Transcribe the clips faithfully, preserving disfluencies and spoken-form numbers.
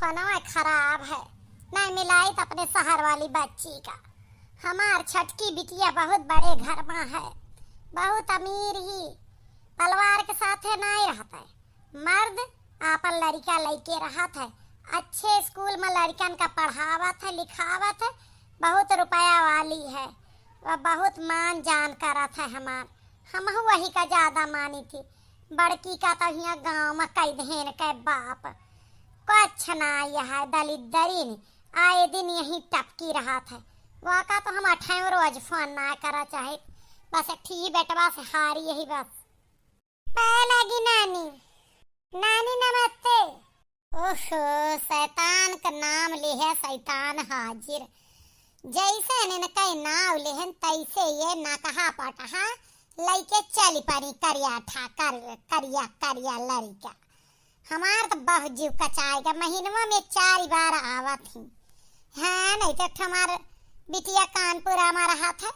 फोनवा खराब है, नहीं मिलाई तो अपने शहर वाली बच्ची का। हमार छोटकी बिटिया बहुत बड़े घर मा है, बहुत अमीर ही, परिवार के साथे नहीं रहत है। मर्द आपन लड़िका लइके रहत है, अच्छे स्कूल मा लड़िकन का पढ़ावत है, लिखावत है, बहुत रुपया वाली है, वह बहुत मान जान करत है हमार। हमहू वही का ज्यादा मानी थी, बड़की का तो हियाँ गाँव मा कई देहेन के बाप। कुछ ना, यह दलिद्दरिन आए दिन यही टपकी रहत है। वह का तो हम अठाएँ रोज फोन ना करा चाहित, बस एक ठी बेटवा से हारी यही बस। पाए लागी नानी। नानी नमस्ते। ओहो, शैतान का नाम लिहे शैतान हाजिर। जैसे इनका नाव लिहन तैसे ये नकहा पटहा लइके चली पड़ी करिया ठा-, कर-, करिया, करिया लड़िका। हमार तो बहुत जीव कचाएगा, महीनवा में चार बार आवत ही। हाँ, नहीं तो एक ठो हमार बिटिया कानपुर मा रहत है,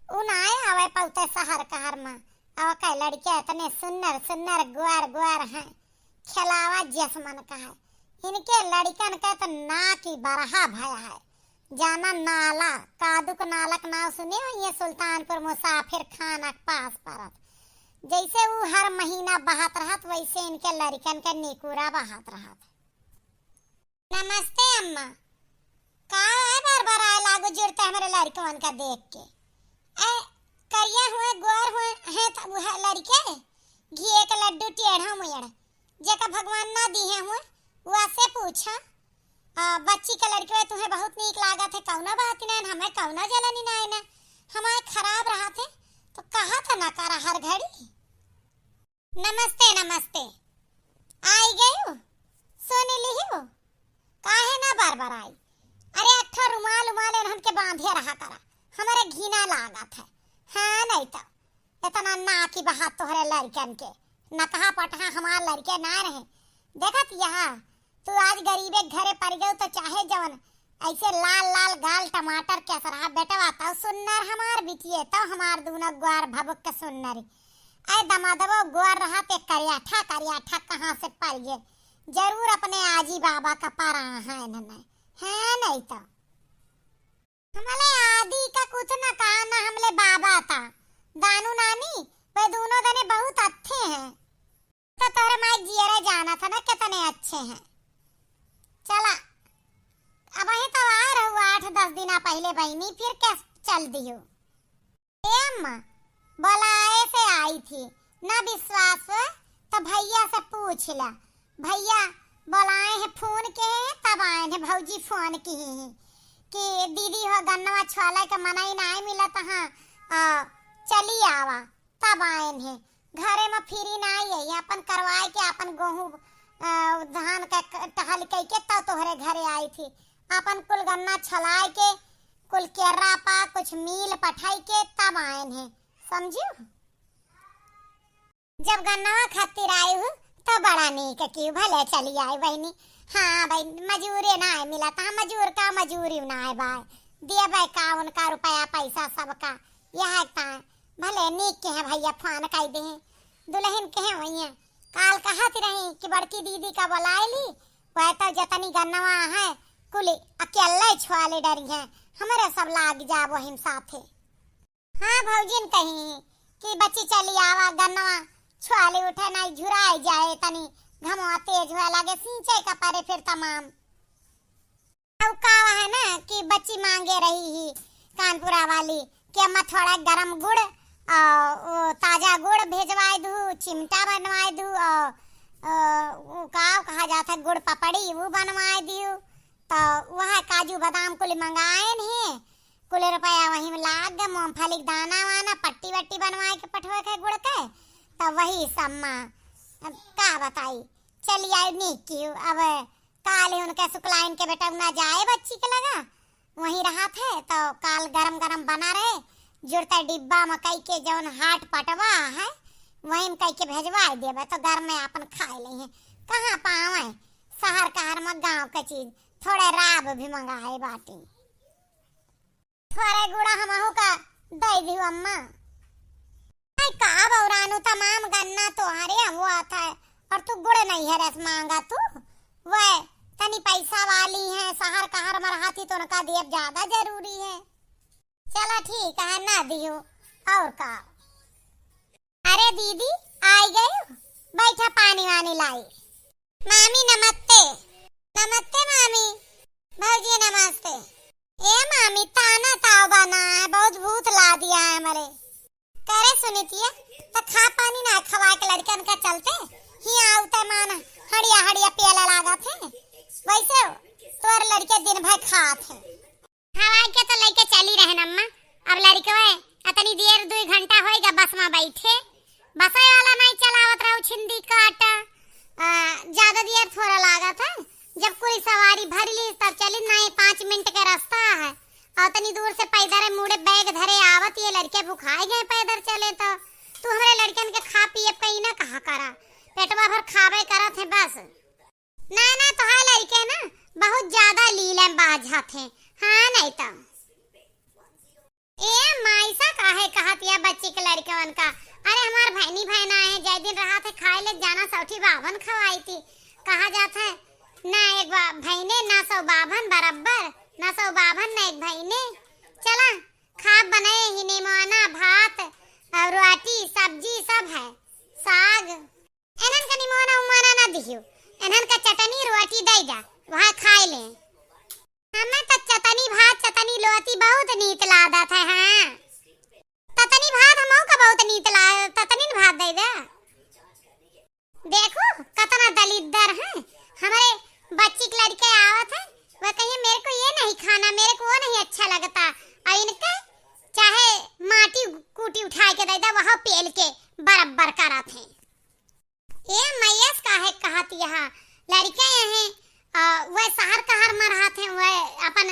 उ ना आवे पौते शहर कहर मा। अब के लड़िका इतने सुन्नर सुन्नर ग्वार ग्वार हैं, खेलावा जस मन का है। इनके लड़िकन का तो नाक ही बरहा भया है, जाना नाला, कादू के नाला के नाव सुने हो, ये सुल्तानपुर मुसाफिर खाना के पास परत। जैसे उ हर महीना बहत रहत, वैसे इनके लड़िकन के निकुरा बहत रहत। नमस्ते अम्मा। का है बरबराए लागो जुरते हमरे लड़िकवन का देख के? ए, करिया हुए, गोर हुए हैं त उहे लड़िके, घिए के लड्डू टेढ़ा मुएड़, जेका भगवान ना दिहे हुए, वसे पूछा। आ, बच्ची के लड़िकवे तुहे बहुत नीक लागत है, कौनो बात नहीं, हमें कौनो जलनी नहीं ना, हमारे खराब रहत है, तो कहा था ना करा हर घड़ी। नमस्ते, नमस्ते। आई गयू? सुन लिहू? काहे ना बरबराई? अरे, एक ठो रुमाल उमाल एनहन के बांधे रहा करा, हमरे घिना लागत है। हाँ, नहीं तो इतना नाकी बहा तोहरे लड़िकन के, नकहा पटहा हमार लड़िके ना रहे। देखत यहाँ, तू आज गरीबे के घरे पड़ गयू तो चाहे जवन ऐसे लाल लाल गाल टमाटर के असरहा बेटवा, तौ सुन्नर हमार बिटिये, तौ हमार दूनो ग्वार भबुक के सुन्नरी। ऐ दमादवो ग्वार रहा ते करिया ठा, करिया ठा कहाँ से पड़ गए? जरूर अपने आजी बाबा का परा है इन्हने, है नहीं तो। हमले आदि का कुछ न कहा, न हमले बाबा ता। दानू नानी, वे दूनो दने बहुत अच्छे हैं। तो तोरे माई जियरे जाना था ना कितने अच्छे हैं। चला, अब वहीं तो आ रहू आठ दस दिना पहले बहिनी, फिर क्या चल दियो? ए अम्मा, बोलाए से आई थी, ना विश्वास हो तो भैया से पूछ ला। भैया बोलाए हैं, फोन के हैं, तब आए हैं। भौजी फोन की हैं कि दीदी हो गन्नवा छोले के मनई नाय मिलत हाँ, आ, चली आवा। तब आए हैं। घरे में फिरी नाय आई, अपन करवाए के अपन गोहूँ, आ, धान के क-, टहल कई के तब तोहरे घरे आई थी। अपन कुल गन्ना छलाए के कुल केर्रा पा कुछ मील पठाई के तब आएन है, समझियो? जब गन्नवा खातिर आई हूँ, तो बड़ा नीक की भले चली आई बहिनी। हाँ बहिनी, मजूरे ना आए मिला, तो मजूर का मजूरी ना आए बाय, दिए बाय का उनका रुपया पैसा सबका, यह ता भले नीक के हैं भैया, फोन कई दे हैं। दुल्हन के हैं वही, काल कहत रही कि बड़की दीदी का बुलाए ली, वह तो जतनी गन्नवा है, कुल अकेले छुआले डरी हैं, हमरे सब लाग जाबो हम साथे। हाँ, भौजिन कही कि बच्ची चली आवा, गन्नवा छुआले उठे, नाई झुराई जाए, तनी घमवा तेज हुआ लागे, सींचे का परे फिर तमाम। अब का है ना कि बच्ची मांगे रही ही कानपुरा वाली कि अम्मा थोड़ा गरम गुड़ और वो ताजा गुड़ भेजवाए दू, चिमटा बनवाए दू और, और वो का कहा जाता है गुड़ पपड़ी वो बनवाए दियो। तो वह काजू बादाम कुल मंगाए नहीं, कुल रुपया वहीं में लाग गए, मूंगफली के दाना वाना पट्टी वट्टी बनवाए के पठवे के गुड़ के, तो वही सब माँ अब का बताई, चली आई नीक की। अब काल ही उनके सुकलाइन के बेटा ना जाए बच्ची के लगा, वहीं रहा थे, तो काल गरम गरम बना रहे, जुड़ता डिब्बा में कई के जौन हाट पटवा है, वहीं में कई के भेजवाए देबे, तो घर में अपन खाए ले हैं। कहाँ पावे शहर कहर में गाँव के चीज, थोड़े राब भी मंगाए बाटी। थोड़े गुड़ा हमहू का दे दियो अम्मा। आई का बौरानू, तमाम गन्ना तोहरे हुआ था और तू गुड़ नहीं है रस मांगा तू। वह तनी हर कहर मरहाथी तो उनका देब ज्यादा जरूरी है। चला ठीक है, ना दियो। और का? अरे दीदी, आई गयो, बैठा पानी वानी लाई। मामी नमस्ते। नमस्ते मामी। भौजी नमस्ते। ए मामी, ताना ताव बना है, बहुत भूत ला दिया है हमरे। करे सुनितिया, त खा पानी ना खवा के लड़कन का चलते ही आउते मान हड़िया हड़िया पियला लागत है। वैसे तोर लड़के दिन भर खात है। हवाई के तो लइके चली रहन अम्मा। अब लड़कवे अतनी देर दुई घंटा होइगा बस मा बैठे। बसे वाला नहीं चलावत रहो छिंदी काटा। आ, ज्यादा देर थोड़ा लागत है। जब पूरी सवारी भर ली तब चली, नहीं पाँच मिनट के रास्ता है। और अतनी दूर से पैदल मुड़े बैग धरे आवत ये लड़के भुखाए गए पैदल चले तो। तू हमरे लड़कन के खा पिए कहीं ना कहा करा। पेटवा भर खावे करत है बस। ना, ना, तोहार लड़के ना बहुत ज्यादा लीलन बाझत हैं। हाँ, नहीं तो। ए, माईसा काहे कहत या बच्ची के लड़कवन का? अरे, हमार भैनी भैना है, जय दिन रहा थे खाए ले जाना सौठी बाभन खवाई थी। कहा जात है, ना एक बा-, भैने, ना सौ बाभन बराबर, ना सौ बाभन, ना एक भैने। चला, खा बनाए ही निमोना, भात और रोटी, सब्जी सब है, साग। इन्हन का निमोना उमोना ना दिहियो, इन्हन का चटनी रोटी दे जा, वहाँ खाए ले। हमें तो चटनी भात, चटनी लोती बहुत नीक लागत है। हाँ, चटनी भात हमहू का बहुत नीक लाग, चटनी भात दे दे। देखो, कितना दलिद्दर है। हमारे बच्ची के लड़के आवत है, वह कहिए, "मेरे को ये नहीं खाना, मेरे को वो नहीं अच्छा लगता।" और इनके चाहे माटी कूटी उठा के दे दे, वह पेल के बराबर करत है। ए मयस काहे कहत यहाँ लड़के हैं, अ, वह शहर कहर में रहत हैं, वह अपन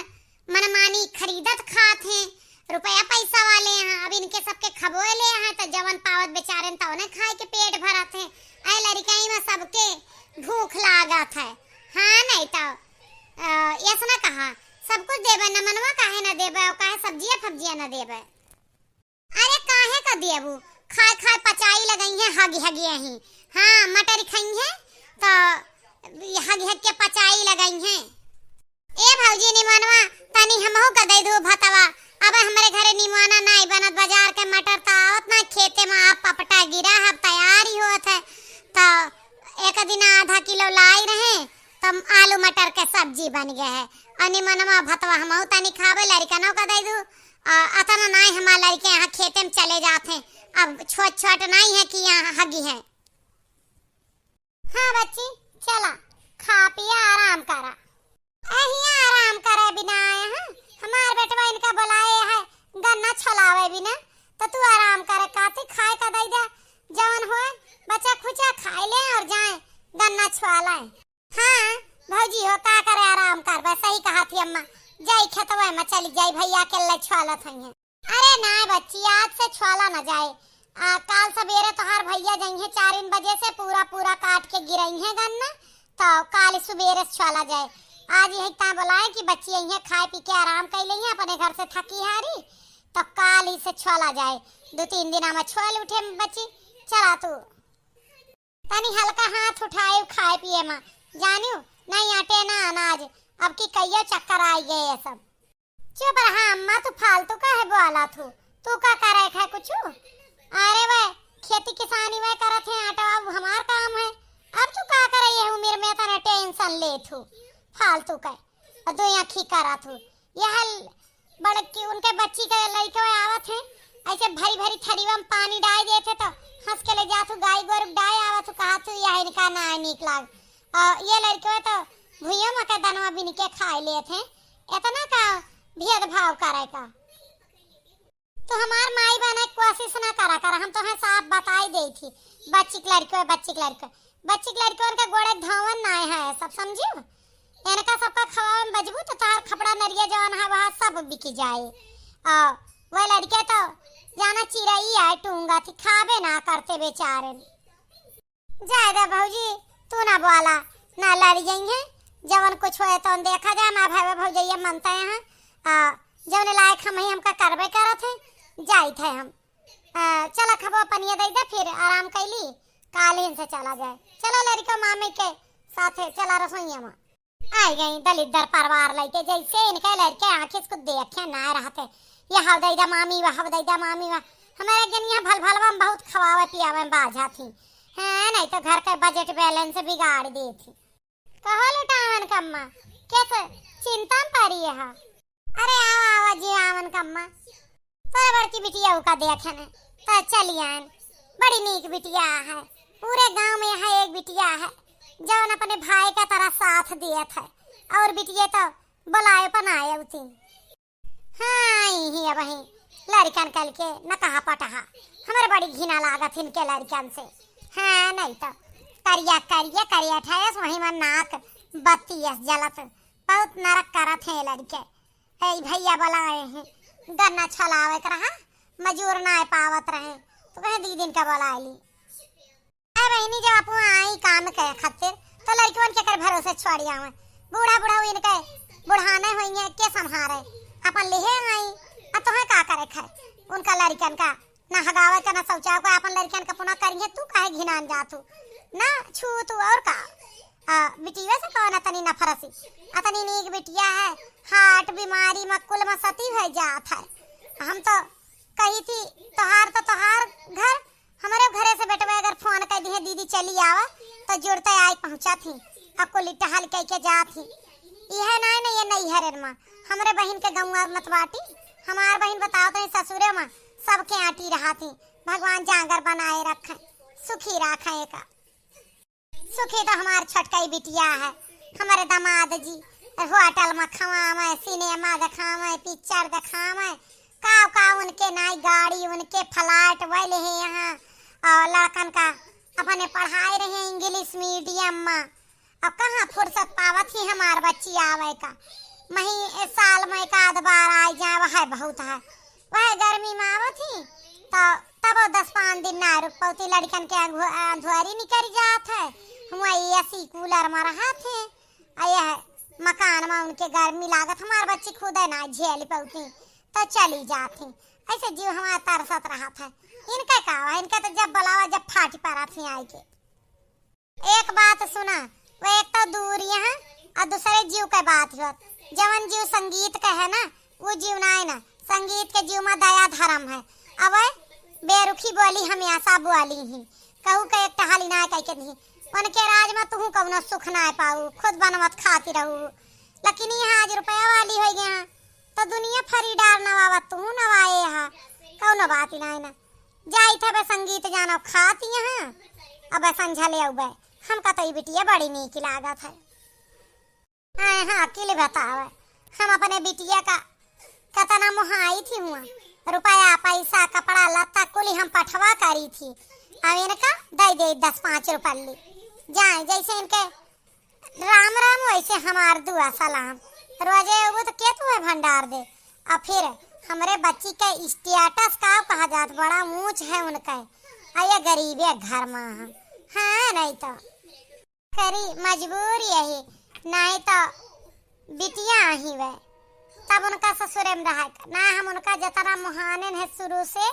मनमानी खरीदत खात हैं, रुपया पैसा वाले हैं। अब इनके सबके खबोए ले हैं, तो जवन पावत बेचारे तो उन्हें खाए के पेट भरत हैं। ऐ लड़काई में सबके भूख लागत है। हाँ, नहीं तो, अ, यस ना कहा, सब कुछ देबे, नमनवा काहे ना देबे, और काहे सब्जिया फब्जिया ना देबे। अरे काहे का देबू? खाए खाए पचाई लगई हैं, हगी हगी यही। हाँ, मटर खई हैं, तो हगी हग के पचाई लगई हैं। ए भौजी निमनवा, तनी हमहू का दे दू भतवा। अब हमरे घरे निमोना नाई बनत, बाजार के मटर त आवत ना, खेते में आप पपटा गिरा है, अब तैयार ही होत है। तो एक दिन आधा किलो लाई रहे, तो आलू मटर के सब्जी बन गए है। और निमनवा भतवा हमहू तनी खाबे, लड़कनों का दे दू। आ, अतना नाई हमार लड़के यहाँ खेते में चले जात हैं। अब छोट छोट नाई है कि यहाँ हगी है। हाँ बच्ची, चला, खा पिया आराम करा। अहिया आराम करे बिना आए हैं, हमार बेटवा इनका बुलाए है गन्ना छोलावे बिना, तो तू आराम करे, काती खाए का दई दे, जवन होए बचा खुचा खाए ले और जाए गन्ना छुआ लाए। हाँ भौजी हो, का करे, आराम करबे, सही कहा थी अम्मा, जाई खेतवा में चली जाई, भैया के ले छोलत हई हैं। अरे ना बच्ची, आज से छोला न जाए। आ, काल सबेरे तोहार भैया जइहें चार बजे से, पूरा पूरा काट के गिरइहें गन्ना, तो काल सुबेरे से छोला जाए। आज यही ता बोलाए कि बच्ची यहीं खाए पी के आराम कर लेइहें, अपने घर से थकी हारी, तो काल ही से छोला जाए। दो तीन दिन में छोल उठे बच्ची। चला तू तनी हल्का हाथ उठाए खाए पिए में, जानियो, नहीं आटे ना अनाज, अब की कहियो चक्कर आई गए ये सब। चुप रहा अम्मा, तू फालतू काहे बोला थू? तू का करे है कुछ? अरे वह खेती किसानी वह करत है, आटा अब हमार काम है। अब तू का करे ये उम्र में इतना टेंशन ले थू फालतू का? और दो आँखी करा थू। यह बड़की उनके बच्ची के लइके आवत है, ऐसे भरी भरी थरीवा में पानी डाल देत है तो हंस के ले जात हूँ, गाय गोरू डाल आवत हूँ, कहा तू यह इनका ना नीक लाग। और ये लड़के तो भुइयों में के दनवा बिन के खाए लेत हैं, इतना का भेदभाव करे का? तो हमार माई बने कोशिश ना करा कर, हम तोहे साफ बताई दे थी, बच्ची के लड़के, बच्ची के लड़के, बच्ची के लड़के उनके गोड़े धोवन ना है सब, समझियो? इनका सबका खवावे में बजबू तो तोहार खपड़ा नरिया जवन है वह सब बिक जाए। आ, वह लड़के तो जाना चिरई आए टूंगा थी, खाबे ना करते बेचारे। जाए दे भौजी, तू ना बोला, ना लड़ जाइए, जवन कुछ होए तो देखा जाए, ना भाई भौजैया मनते हैं। आ, जवन लायक हम ही हमका करबे करत है, जाइत है हम। आ, चला खबो पनिया दे दे, फिर आराम कैली, काल ही से चला जाए। चलो लड़का मामी के साथे चला रसोईया में। आई गई दलिद्दर परिवार लइके, जइसे इनके लड़के आँखी से कुछ देखे ना रहते। यह हव दइदा मामी, वह हव दइदा मामी, वह। हमरे जनिया भलभलवा में बहुत खवावे पियावे में बाझा थी। हाँ, नहीं तो घर के budget balance बिगाड़ देती। कहो लुटावन कम्मा, कैसे चिंता में पड़ी है? अरे आवा, आवा जी, आवन कम्मा। तोरे बड़की बिटिया का देखे न, तो चली आन। बड़ी नीक बिटिया है, पूरे गांव में यहाँ एक बिटिया है, जौन अपने भाई का तरह साथ दियत है, और बिटिया तो बुलाए पर ना आए उती। हाँ, यही अब ही लड़कन कल के न कहा पटहा, हमरे बड़ी घिना लागत इनके लड़कन से। हाँ, नहीं तो करिया, करिया, करिया ठेस वही में नाक बत्ती अस जलत, बहुत नरक करत है लड़के। ए भैया बुलाए हैं, गन्ना छलावे के रहा, मजूर ना पावत रहे, तो कहे दीदिन का बुला ली। ए बहिनी, जब अपू आई काम के खातिर, तो लड़कवन के कर भरोसे छोड़ी आवे। बूढ़ा बुढ़ऊ इनके बुढ़ाने होइए, के संभारे? अपन लिहे आई, आ तोहे का करे खाए? उनका लड़कन का ना हगावे के, ना शौचावे के, अपन लड़कन का पुना करिए, तू काहे घिनान जातू? ना छू तू और का? आ, बिटिया से कौन अतनी नफरसी? अतनी नीक बिटिया है, heart बीमारी में कुल में सती भय जात है। हम तो कही थी, तोहार तो तोहार घर, हमरे घरे से बेटवा अगर फोन कर दिए, "दीदी चली आवा," तो जुड़ते आई पहुँचा थी, अब कुल टहल कह के जा थी। यह ना, ना, ये नहीं है रे माँ, हमरे बहिन के गौवा मत बाटी, हमार बहिन बताओ तो ससुरे माँ सबके आटी रहा थी। भगवान जांगर बनाए रखे, सुखी रखे एका। सुखी तो हमार छोटकई बिटिया है, हमारे दामाद जी होटल में खवावे, सिनेमा देखावे, पिक्चर देखावे, का का उनके नाई गाड़ी, उनके फ्लैट वैले है यहाँ, और लड़कन का अपने पढ़ाए रहे इंग्लिश मीडियम में। अब कहाँ फुर्सत पावत ही हमार बच्ची आवे का, मही इस साल में एक आध बार आई जाए, वह बहुत है। वह गर्मी में आवत ही, तो तब दस पाँच दिन ना रुक पौती, लड़कन के अंधु-, अंधुआरी निकल जात है, हुआ AC कूलर में रहत है। आ यह मकान में उनके गर्मी लागत, हमार बच्ची खुदे ना झेल पौती, तो चली जात ही। ऐसे जीव हमार तरसत रहत है। इनका का हुआ, इनका तो जब बुलावा जब फाटी पड़त ही आई के। एक बात सुना, वो एक तो दूर यहाँ और दूसरे जीव के बात होत। जवन जीव संगीत के है ना, वो जीव ना है ना, संगीत के जीव में दया धर्म है। अब बेरुखी बोली हमेशा बोली ही, कहू के एक टहाली ना कह के दी। उनके राज में तुहू कौनो सुख ना पाऊ, खुद बनवत खाती रहू। लेकिन यहाँ आज रुपया वाली हो गया, तो दुनिया फरी डार नवावत तुहू नवाए हा, कौनो बात ही ना है ना। जाइत हबे संगीत जानो खात यहाँ, अबे संझा ले अउबे। हमका तो ई बिटिया बड़ी नीक लागत है। आए हाँ, अकेले बतावे, हम अपने बिटिया का कतना मोहाई थी हुआ, रुपया, पैसा, कपड़ा, लत्ता कुली हम पठवा करी थी, अब इनका दे दे दस पाँच रुपल्ली। जाए जैसे इनके राम राम वैसे हमार दुआ सलाम। रोजे अउबू तो के तुहे भंडार दे। आ फिर हमरे बच्ची के status का कहा जात, बड़ा ऊंच है उनके। आ ये गरीबे घर में है। हाँ, नहीं तो करी मजबूरी यही, नहीं तो बिटिया ही वे। तब उनका ससुरे में रहा ना, हम उनका जतना मुहाने है शुरू से,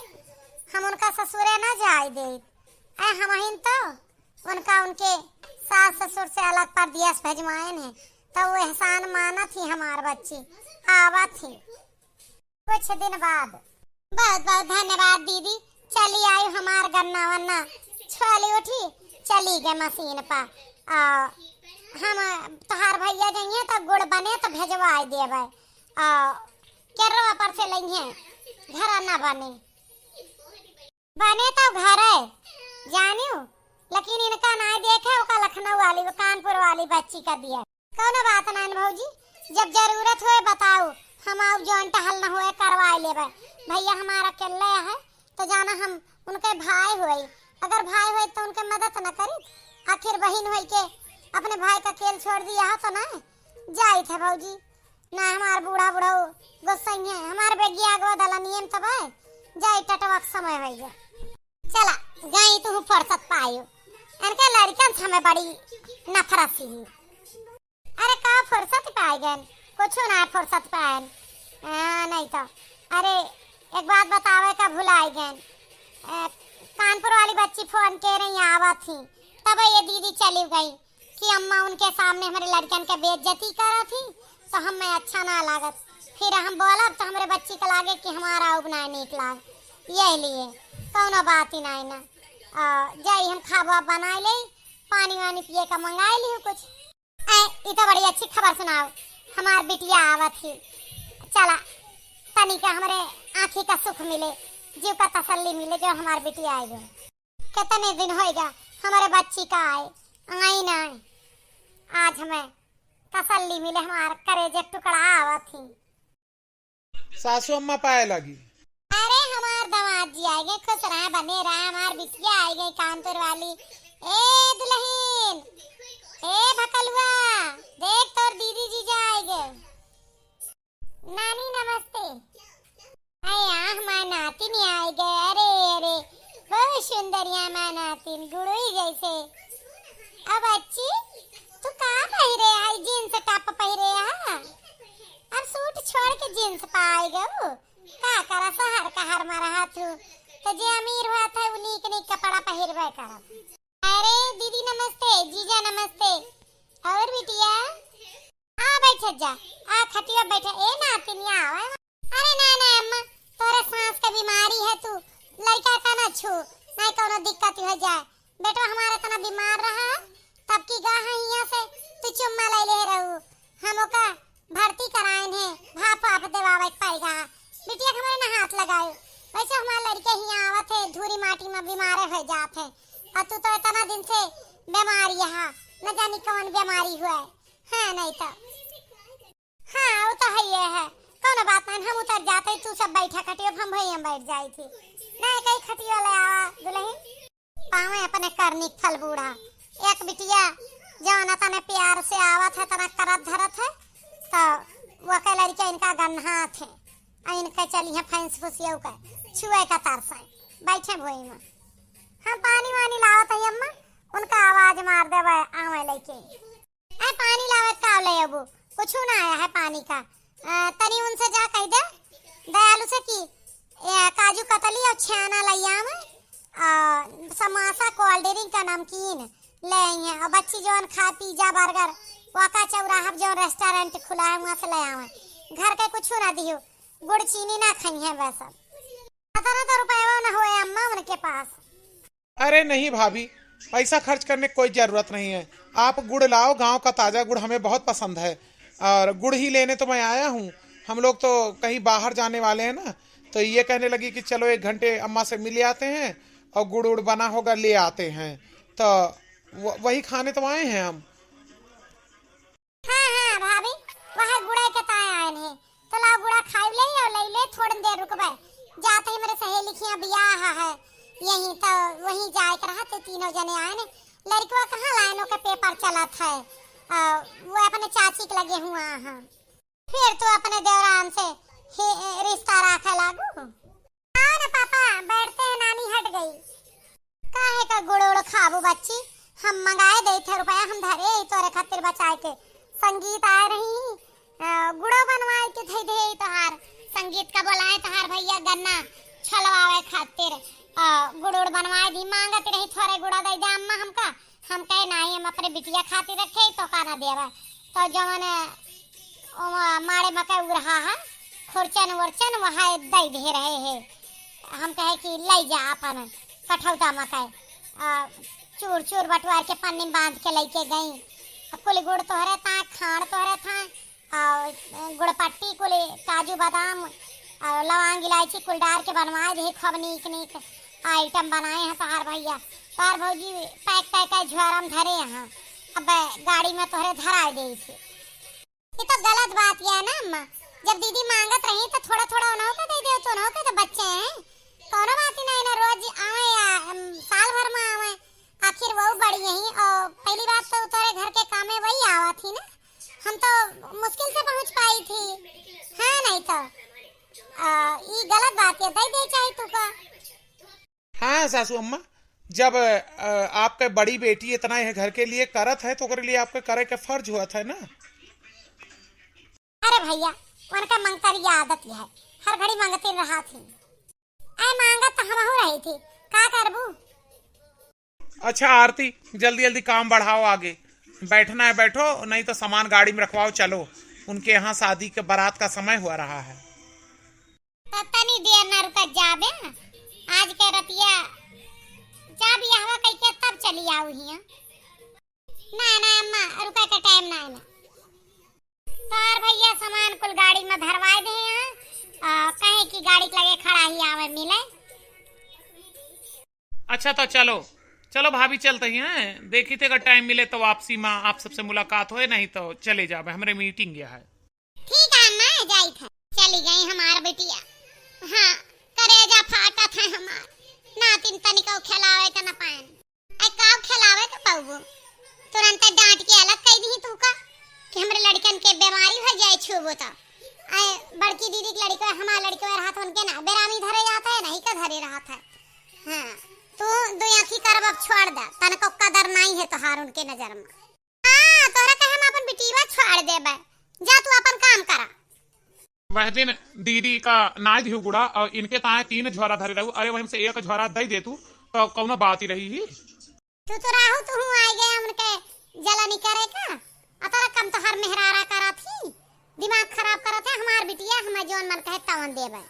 हम उनका ससुरे ना जाए दे। ऐ हमहिन तो उनका उनके सास ससुर से अलग परदेस भेजवाएन है, तो वो एहसान मानत ही हमार बच्ची आवत ही। कुछ दिन बाद। बहुत बहुत धन्यवाद दीदी, चली आई हमार गन्ना वन्ना छोली उठी, चली गए मशीन पर। आ, हम तोहार भैया जइहे तो गुड़ बने तो भेजवाई देबे। आ, केरवा पर से लइहे, घर ना बने। बने तो घर है, जानियो, लेकिन इनका नाई देखे, ओका लखनऊ वाली, वो कानपुर वाली बच्ची का दिया। कौनो बात नाई न भौजी, जब जरूरत होए बताओ, हम आउ जौन टहल न होए करवाए लेबे। भैया हमारा अकेले है, तो जाना हम उनके भाई होई, अगर भाई होई तो उनके मदद न करी, आखिर बहिन होई के अपने भाई का अकेल छोड़ दिया हो तो ना। जाइत है भौजी, ना हमार बूढ़ा बुढ़ऊ गुस्सइहे, हमार बेगिया अगवा दलनियन तब है, जाई टटवा के समय होई गया। चला, गई तू फुर्सत पायो, इनके लड़कन से हमें बड़ी नफरत सी ही। अरे का फुर्सत पाए गए, कुछ ना फुर्सत पाए। हाँ, नहीं तो, अरे एक बात बतावे का भुलाई गए, ए, कानपुर वाली बच्ची फोन के रही आवत ही, तब ये दीदी चली गई। कि अम्मा उनके सामने हमरे लड़कन के बेइज्जती करत ही, तो हमें अच्छा ना लागत। फिर हम बोलब तो हमरे बच्ची के लागे कि हमार आउब ना नीक लाग। यही लिए कौनो बात ही नाई ना। आ, जाई हम खाबा बनाए ले, पानी वानी पिए का मंगाए ली कुछ। ए, ई तो बड़ी अच्छी खबर सुनाओ, हमार बिटिया आवत ही। चला, तनिका हमरे आँखी का सुख मिले, जीव का तसल्ली मिले जो हमार बिटिया आए गए। कितने दिन होएगा हमारे बच्ची का आए, आई ना। आज हमें तसल्ली मिले, हमार करेजे टुकड़ा आवत ही। सासू अम्मा पाए लागी। अरे हमार दामाद जी आए गए, खुश रहा, बने रहा, हमार बिटिया आए गए कानपुर वाली। ए दुल्हन, ए भकलुआ, देख तोर दीदी जीजा आए गए। नानी नमस्ते। अरे आह, माँ नातिन आए गए। अरे अरे, बहुत सुंदर यहाँ माँ नातिन, गुड़ोई जैसे। अब बच्ची, तू का पहिरे आई, जींस टॉप पहिरे हा? अब सूट छोड़ के जींस पाए गऊ। का करा, शहर का हर मा रहा तू, तो जे अमीर हुआ था वो नीक नीक कपड़ा पहिरबे करब। अरे दीदी नमस्ते, जीजा नमस्ते। और बिटिया, आ बैठ जा, आ खटिया बैठ। ए नातिनिया, आवे। अरे ना ना अम्मा, तोरे सास के बीमारी है, तू लड़का का ना छू, नहीं कोनो दिक्कत हो जाए। बेटवा हमारा इतना बीमार रहा, तब की गा है हियाँ से तू चुम्मा ले ले रहू। हम ओका भर्ती कराएन है, भाप वाप देवावे के पड़ेगा। बिटिया के हमारे ना हाथ लगाए, वैसे हमारे लड़के हियाँ आवत है, धूरी माटी में बीमारे हो जात है, और तू तो इतना दिन से बीमार यहाँ, न जानी कौन बीमारी हुआ है। हाँ, नहीं तो। हाँ, वो तो है, ये है, कौनो बात नहीं, हम उतर जाते, तू सब बैठा खटिया, हम भैया बैठ जाई थी। नहीं, कहीं खटिया ले आवा दुल्हन। पावे अपने करनी के फल बूढ़ा। एक बिटिया जौन तने प्यार से आवत है, तना करत धरत है, तो वो के लड़के इनका गन्हात है, आ इनके चली है फैंस फुसियौ के, छुए का तरस है, बैठे भोई में। हम पानी वानी लावत है अम्मा, उनका आवाज मार देवे, आवे लइके। ए, पानी लावे का ले अबू, कुछ ना आया है पानी का। अ, तनी उनसे जा कह दे, दयालु से कि, ए, काजू कतली और छेना लइयाम, आ, समोसा, कोल्ड ड्रिंक का नमकीन ले आई हैं। और बच्ची जौन खाए पिज्जा, बर्गर, वाका चौराहा पर जौन रेस्टोरेंट खुला है, वहाँ से ले आवे। घर के कुछ ना दियो, गुड़ चीनी ना खाई है बस। अब अतना तो रुपया ना होए अम्मा उनके पास। अरे नहीं भाभी, पैसा खर्च करने की कोई ज़रूरत नहीं है। आप गुड़ लाओ, गांव का ताज़ा गुड़ हमें बहुत पसंद है और गुड़ ही लेने तो मैं आया हूँ। हम लोग तो कहीं बाहर जाने वाले हैं ना, तो ये कहने लगी कि चलो एक घंटे अम्मा से मिल आते हैं और गुड़ उड़ बना होगा, ले आते हैं। तो व-, वही खाने तो आए हैं हम। हाँ, हाँ, भाभी, वह गुड़े के ताए आए हैं। तो लाओ गुड़ा खाई ले और ले ले, थोड़ी देर रुकबे। जाते ही मेरे सहेली के यहाँ बियाह है, यहीं तो वहीं जाए के रहा, तो तीनों जने आए ने। लड़कवा कहाँ लाइन के पेपर चलत है, आ, वो अपने चाची के लगे हुआ है। फिर तो अपने देवरान से ही रिश्ता रखे लागू। आओ ना पापा, बैठते हैं, नानी हट गई। काहे का गुड़ उड़ खाबू बच्ची, हम मंगाए देई थे रुपया, हम धरे ही तोरे खातिर बचाए के। संगीत आए रही, अ, गुड़ो बनवाए के धई दे तोहार। संगीत का बोलाए तोहार भैया गन्ना छलवावे खातिर, अ, गुड़ उड़ बनवाए दी, मांगत रही थोरे गुड़ा दे दे अम्मा हमका। हम कहे, "नाही, हम अपने बिटिया खातिर रखे, तो का ना देवा।" तो जवन, ओ, माड़े मकई उरहा है, खुरचन उरचन, वहाँ दे दे रहे हैं। हम कहे कि ले जा अपन कठौता मकई। आ, चूर चूर बटवार के पन्नी में बांध के लेके गई। आ, कुल गुड़ तोहरे था, खांड तोहरे था, और गुड़पट्टी कुल, काजू बादाम और लौंग इलायची कुल डार के बनवाए दे, खूब नीक नीक आइटम बनाए हैं तोहार भैया। तोहार भौजी पैक पैक झोरा में धरे हैं, अब गाड़ी में तोहरे धराए दे इसे। ये तो गलत बात है ना अम्मा, जब दीदी मांगत रही तो थोड़ा थोड़ा उन्हों के दे दे, तो उन्हों के तो बच्चे हैं, कोनो बात ही नहीं ना, रोज आवे या, अम, साल भर में आवे, आखिर वो बड़ी यही। और पहली बात तो तोरे घर के काम में वही आवा थी ना, हम तो मुश्किल से पहुँच पाई थी। हाँ, नहीं तो, आ, ई गलत बात है, दे दे चाहे तू का। हाँ सासू अम्मा, जब, अ, आपके बड़ी बेटी इतना यह घर के लिए करत है तो ओकरे लिए आपके करे के फर्ज हुआ था ना। अरे भैया, उनका मंगतरी आदत है, हर घड़ी मंगते रहा थी। ऐ मांगत तो हमहू रही थी, का करबू? अच्छा आरती, जल्दी जल्दी काम बढ़ाओ आगे, बैठना है बैठो, नहीं तो सामान गाड़ी में रखवाओ, चलो, उनके यहाँ शादी के बारात का समय हुआ रहा है। तब तनी देर ना रुका जाबे, आज के रतिया जा बियाहवा कइके तब चली आऊ हिया। ना, ना अम्मा, रुके के टाइम ना है ना। तोर भैया सामान कुल गाड़ी में धरवाए दे हैं, आ, कहे कि गाड़ी के लगे खड़ा ही आवे मिले। अच्छा तो चलो, चलो भाभी चलते ही हैं, देखी थे अगर टाइम मिले तो वापसी में आप सबसे मुलाकात होए, नहीं तो चले जाबे, हमरे मीटिंग गया है। ठीक है अम्मा, जाई थे। चली गई हमार बिटिया। हाँ, करेजा फाटत है हमार। नातिन तनिको खिलावे के न पाएन। ऐ काव खिलावे के पउबो? तुरंत डांट के अलग कई दी तू का कि हमरे लड़कन के बीमारी हो जाए छुबो तो। ऐ बड़की दीदी के लड़के, हमार लड़के रहत उनके ना बेरामी धरे जात है, नहीं का धरे रहत है। हाँ, तू दो आँखी करब अब छोड़ दे, तनको कदर नहीं है तोहार उनके नजर में। हाँ, तोहरा के हम अपन बिटिया छोड़ देबे, जा तू अपन काम करा। वह दिन दीदी का नाई दिहु गुड़ा और इनके ताए तीन झोरा धरे रहू। अरे वहीं से एक झोरा दे दे तू तो कौनो बात ही रही ही। तू तो राहु तू हूँ आए गए उनके जलनी करे का। अतरा कम तो हर मेहरारा करत ही, दिमाग खराब करत है। हमार बिटिया हमें जौन मन कहे तवन देबे।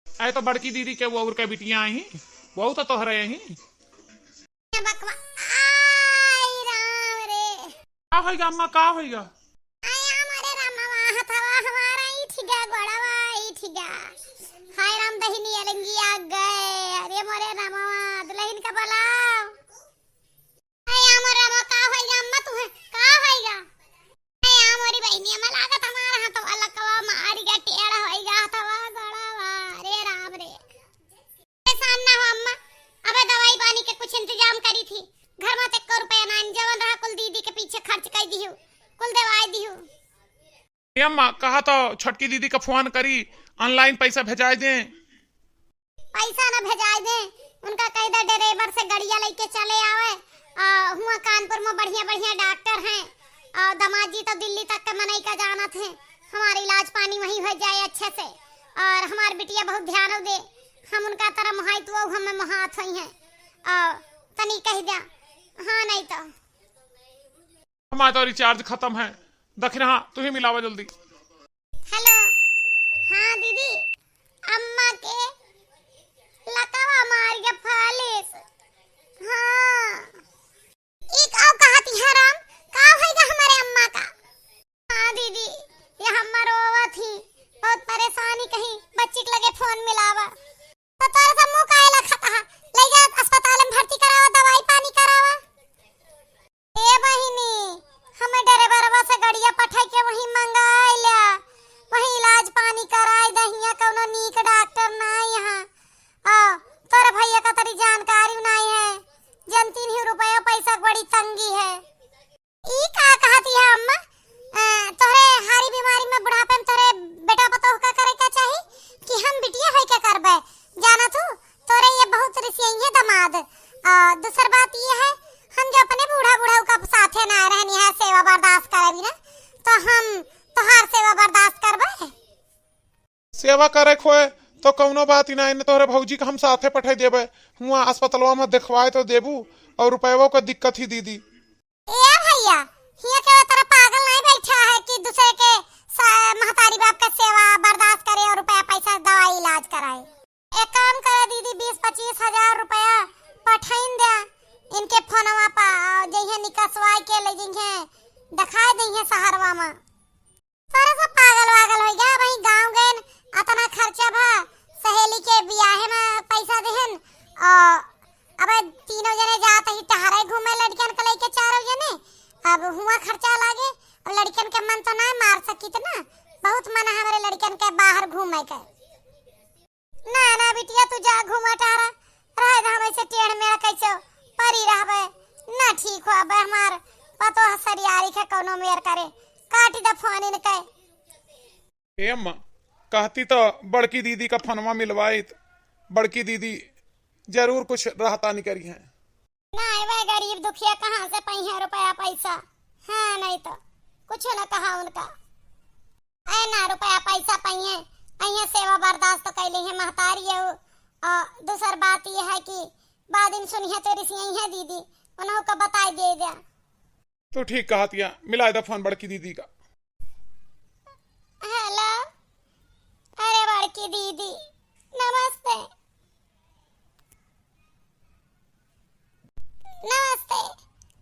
ऐ तो बड़की दीदी के वो और के बिटिया ही, वो तो तोहरे ही। बकवा-, आई राम रे। का होइगा अम्मा, का होइगा? आया मोरे रामवा, हथवा हमारा ईठ गा, गोड़वा ईठ गा। हाय राम, दहिनी अलंगी आ गए। अरे मोरे रामवा, दुल्हन का बुलाओ। आया मोरे रामवा, का होइगा अम्मा तुहे? का होइगा? आया मोरी बहिनी, अम्मा लागत हमारा हथवा लकवा मारी गा, टेढ़ होइगा हथवा गोड़वा। अरे राम रे। परेशान ना हो अम्मा, अबे दवाई पानी के कुछ इंतजाम करी थी। घर में तो एको रुपया ना, जवन रहा कुल दीदी के पीछे खर्च कर दिहु, कुल दवाई दिहु। ए अम्मा, कहा तो छोटकी दीदी का फोन करी, online पैसा भेजाए दे। पैसा ना भेजाए दे, उनका कह दे ड्राइवर से गड़िया लेके चले आवे। आ, हुआ कानपुर में बढ़िया बढ़िया डॉक्टर हैं, आ, दामाद जी तो दिल्ली तक के मनई का जानत हैं, हमार इलाज पानी वहीं हो जाए अच्छे से। और हमार बिटिया बहुत ध्यान दे, हम उनका तरह मोहाई तो वो हमें मोहात होई हैं। आ, तनी कह द्या, हाँ नहीं तो। हमारा तो recharge खत्म है। दखिना, हाँ, तू ही मिलावा जल्दी। Hello, हाँ दीदी, अम्मा के लकवा मार के फालिस। हाँ, ई का कहत ही राम, का होइगा हमारे अम्मा का? हाँ दीदी, ये अम्मा रोवत ही, बहुत परेशानी कहीं, बच्ची के लगे फोन मिलावा। तो तोरे से मुंह काहे लखत हा? ले जा अस्पताल में भर्ती करावा, दवाई पानी करावा। ए बहिनी, हमें ड्राइवरवा से गड़िया पठाई के वहीं मंगाई ल्या, वहीं इलाज पानी कराई दहिया, कौनो नीक डॉक्टर ना यहाँ। आ, तोरे भैया का तरी जानकारी नहीं है, जनती नहीं रुपया पैसा के बड़ी तंगी है। ई का कहत हिया अम्मा? अ, तोहरे हारी बीमारी में बुढ़ापे में तोहरे बेटा पतोह का करे का चाही कि हम बिटिया होई के करबे? जाना तू, तोरे ये बहुत रिसियइहे दामाद। अ, दूसर बात ये है, हम जो अपने बूढ़ा बूढ़ा का साथे ना रहनी है, सेवा बर्दाश्त करबी ना, तो हम तोहार सेवा बर्दाश्त करबे? सेवा करे के होए तो कौनो बात ही ना, इन्हें तोहरे भौजी के हम साथे पठाई देबे, हुआ अस्पतालवा में देखवाए तो देबू, और रुपयवा के दिक्कत ही दीदी। ए भैया, हिया के तरह पागल नहीं बैठा है कि दूसरे के सा-, महतारी बाप का सेवा बर्दाश्त करे और रुपया पैसा दवाई इलाज कराए। एक काम करे दीदी, बीस पच्चीस हजार रुपया पठाइन दे इनके फोनवा पा, जइहे निकसवाई के ले जइहे, दिखाए दइहे शहरवा में। तोरे सब पागल वागल होइ गया, वही गाँव गएन, अतना खर्चा भा, सहेली के बियाहे में पैसा देहन, और अब तीनों जने जात ही टहरे घूमे लड़कियन के लेके चारों जने, अब हुआ खर्चा लागे, अब लड़कियन के मन तो ना मार सकित ना, बहुत मन है हमरे लड़कियन के बाहर घूमे के। ना, ना बिटिया, तू जा घूमा टहरा, रहे दे हम ऐसे टेढ़ मेढ़ कैसे परी रहबे, ना ठीक हो अबे हमार पतोह सरियारी के कौनो मेर करे, काटी द फोन इनके। ए अम्मा, कहती तो बड़की दीदी का फोनवा मिलवाइत, बड़की दीदी जरूर कुछ रहता निकरी है। ना, वह गरीब दुखिया कहाँ से पइहे रुपया पैसा? हाँ, नहीं तो कुछ न कहा उनका। ऐ ना रुपया पैसा पइहे, अइहे सेवा बर्दाश्त तो कैले है महतारी है। और दूसर बात ये है कि बाद में सुनिहे तो रिसियइहे दीदी, उन्हों को बताई दे दे। तो ठीक कहतिया, मिलाए दा फोन बड़की दीदी का। हेलो, अरे बड़की दीदी, नमस्ते। नमस्ते।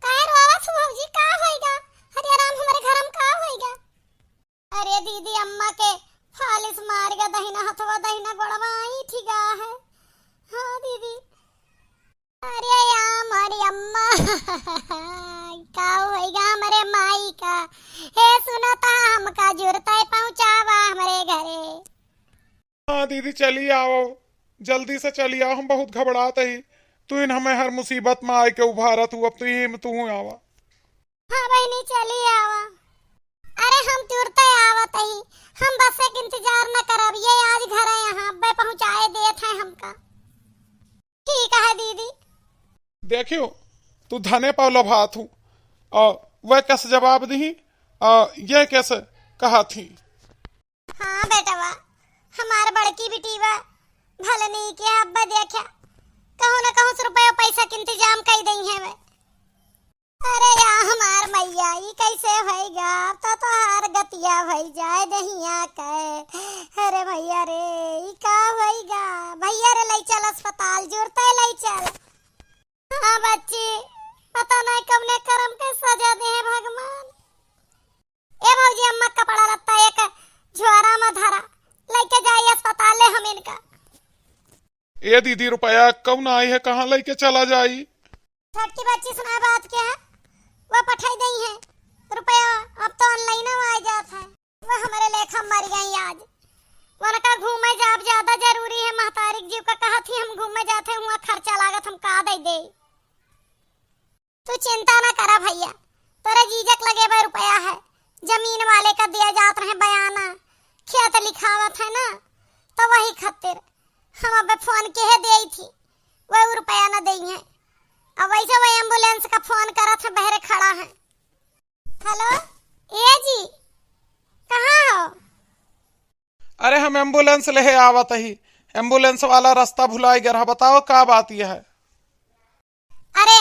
काहे रोवत हो भौजी, का होइगा? हरे राम, हमरे घर में का होइगा? अरे दीदी, अम्मा के फालिस मारिगा, दहिना हथवा, दहिना गोड़वा अइठिगा है। हाँ दीदी। अरे या हमारी अम्मा, का होइगा हमरे माई का? हे सुनो ता, हमका जुरतै पहुँचावा हमरे घरे। हाँ दीदी, चली आओ, जल्दी से चली आओ, हम बहुत घबरात ही। तू इन हमें हर मुसीबत में आइके उभारत हू, अब तू ही तू आवा। हाँ बहिनी, चली आवा। अरे हम तुरते आवत ही, हम बस के इंतजार न करब, ये आज घर है यहाँ, अब्बे पहुँचाए देत है हमका। ठीक है दीदी। देखियो, तू धने पाव लभात हूँ, और वह कैसे जवाब दी, और ये कैसे कहा थी? हाँ बेटवा, हमार बड़की बिटिया भले नीक है, अब्बे देखा, कहूँ न कहूँ से रुपया पैसा के इंतजाम कई दई है वे। अरे या हमार मैया, ई कैसे होइगा? अब तो तोहार गतिया होई जाए दहिया के। अरे भैया रे, ई का होइगा? भैया रे, लई चल अस्पताल, जुरते लई चल। हाँ बच्ची, पता नहीं कवने करम के सजा दे हैं भगवान। ए भौजी, अम्मा कपड़ा लत्ता एक झोरा में धरा, लइके जाई अस्पताल ले हम इनका। ए दीदी, रुपया कौन आई है, कहाँ लइके चला जाई? छोटकी बच्ची सुना बात क्या है, वो पठाई दई है रुपया, अब तो online आ जात है। वो हमरे लेखा मर गई आज, उनका घूमे जाब ज्यादा जरूरी है। महतारी के जीव का कहत ही हम घूमे जात है, हुआ खर्चा लागत हम का दे दे। तू चिंता ना करा भैया, तोरे जीजक लगे बे रुपया है, जमीन वाले का दिया जात रहे बयाना, खेत लिखावत है ना, तो वही खातिर हम अबे फोन के है देई थी, वह रुपया ना देई है। अब वैसे वो एम्बुलेंस का फोन करत है, बहरे खड़ा है। हेलो, ए जी, कहाँ हो? अरे हम एम्बुलेंस लेहे आवत ही, एम्बुलेंस वाला रास्ता भुलाई गया, बताओ का बात यह है? अरे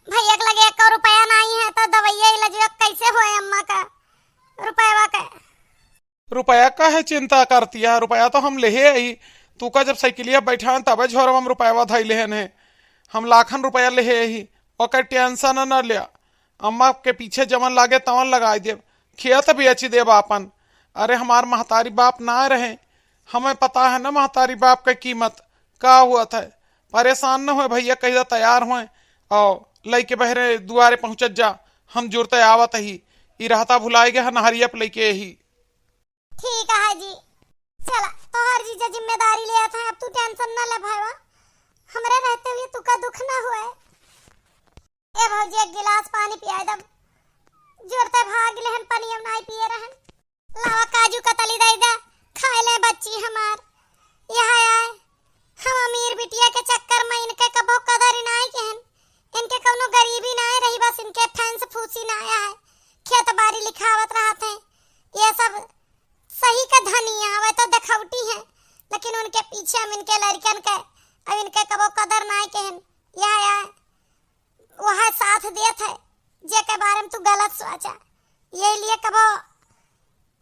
भैया के लगे एको रुपया नहीं है, तो दवाइया इलाजवा कैसे होए अम्मा का? रुपया का? रुपया काहे चिंता करती है, रुपया तो हम लेहे आई। तू का जब साइकिलिया बैठा है, तबे झोरवा में रुपया धई लेहन है। हम लाखन रुपया लेहे आई, ओकर टेंशन न लिया। अम्मा के पीछे जवन लागे तवन लगाई देब, खेत बेच देब आपन। अरे हमार महतारी बाप ना रहे, हमें पता है ना महतारी बाप के कीमत का हुआ था। परेशान न होए भैया, कहिदा तैयार होए और लइके बहरे दुआरे पहुँचत जा, हम जुरते आवत ही। ई रहता भुलाए गए नहरिया पे लइके ही। ठीक है जी, चला तोहर जीजा जिम्मेदारी लेत है, अब तू टेंशन न ले भाईवा, हमरे रहते हुए तू का दुख न हुए। ए भौजी, एक गिलास पानी पियाए दम, जुरते भाग ले हम पानी हम नाई पिए रहन। लावा काजू कतली दई दा, खाए ले बच्ची हमार। यह आए, हम अमीर बिटिया के चक्कर में इनके कबो कदर ही नाई केहन, इनके कौनो गरीबी नाई रही, बस इनके फैंस फूसी नाई आए, खेत बारी लिखावत रहत हैं। ये सब सही का धनी आवे तो देखौटी हैं, लेकिन उनके पीछे हम इनके लड़कन के, अब इनके कबो कदर नाई केहन। यह आए, वह साथ देत है जेके बारे में तू गलत सोचा। यही लिए कबो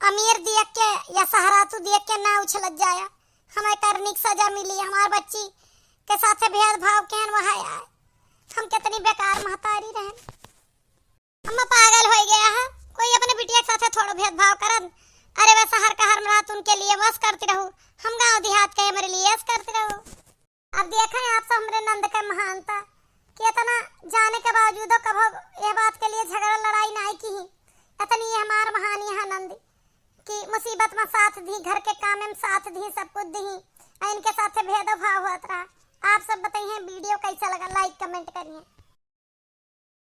अमीर दियक के या सहरातू दियक के ना उछलत जाया। हमें करनी की सजा मिली। हमार बच्ची के साथे भेदभाव केहन वह आए। हम कितनी बेकार महतारी रहन। अम्मा पागल हो गया है, कोई अपने बिटिया के साथे थोड़ो भेदभाव करन। अरे वह शहर का हर रात उनके लिए बस करती रहू, हम गांव देहात के हमारे लिए ऐश करती रहू। अब देखें आप सब हमरे नंद के महानता कि इतना जाने के बावजूदो कभो यह बात के लिए झगड़ा लड़ाई नाई की ही। इतनी ये हमार महान यहाँ नंद कि मुसीबत में साथ दी, घर के काम में साथ दी, सब कुछ दी, और इनके साथ भेदभाव होत रहा। आप सब बताइए वीडियो कैसा लगा, like comment करिए।